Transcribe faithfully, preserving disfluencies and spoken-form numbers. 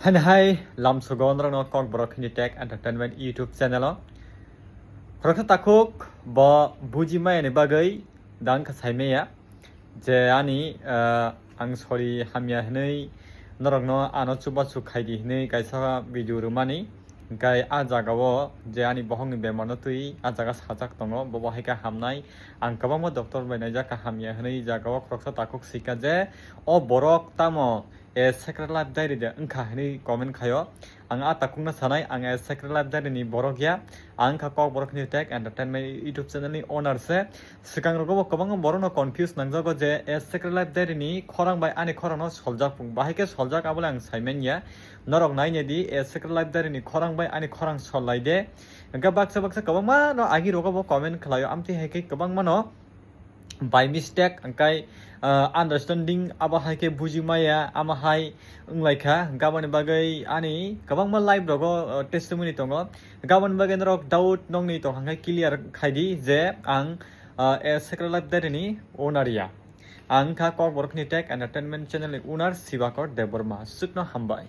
Hani hai lamsogo norokno Kokborok Hindi Tech Entertainment YouTube channel o. Khoroksa takhuk bo buji maya ni bagwi dang kha saimaya je ani, ah, ang sorry hamya hinwi norokno ano chubachu khaidi hinwi kaisa video rwmani. Hingkai a jagao je ani bohokni bemarno twi a jaga sajak tongo, bobo hai khe hamnai. Ang kwbangma doctor bai naijak kha hamya hinwi jagao khoroksa takhuk sika je o borok tamo A Secret Life Diary de wngkha hinwi comment khaio. Ang a takhukno sanai, ang A Secret Life Diary ni borok ya. Ang wngkha Kokborok Hindi Tech Entertainment YouTube channel ni owner se. Swkang rogo bo kwbangma borokno confuse nangjago je A Secret Life Diary ni khorang bai ani khorang no soljak phung. Bahai khe soljak abole ang saiman ya. Norok naina di, A Secret Life Diary ni khorang bai ani khorang sol lai de. Hingke baksa baksa kwbangma no agi rogo bo comment khlaio. Amtwi hai khe kwbangma no by mistake, hingkai, ah, understanding abo hai khe buji maya, amo hai wng lai kha. Hingke aboni bagwi ani kwbangma live rogo, ah, testimony tongo. Hingke aboni bagwi norok doubt nokni tong hingke clear khai di je ang, ah, A Secret Life Diary ni owner ya. Ang wngkha Kokborok Hindi Tech Entertainment channel ni owner Sibakor Debbarma. Swkno hambai.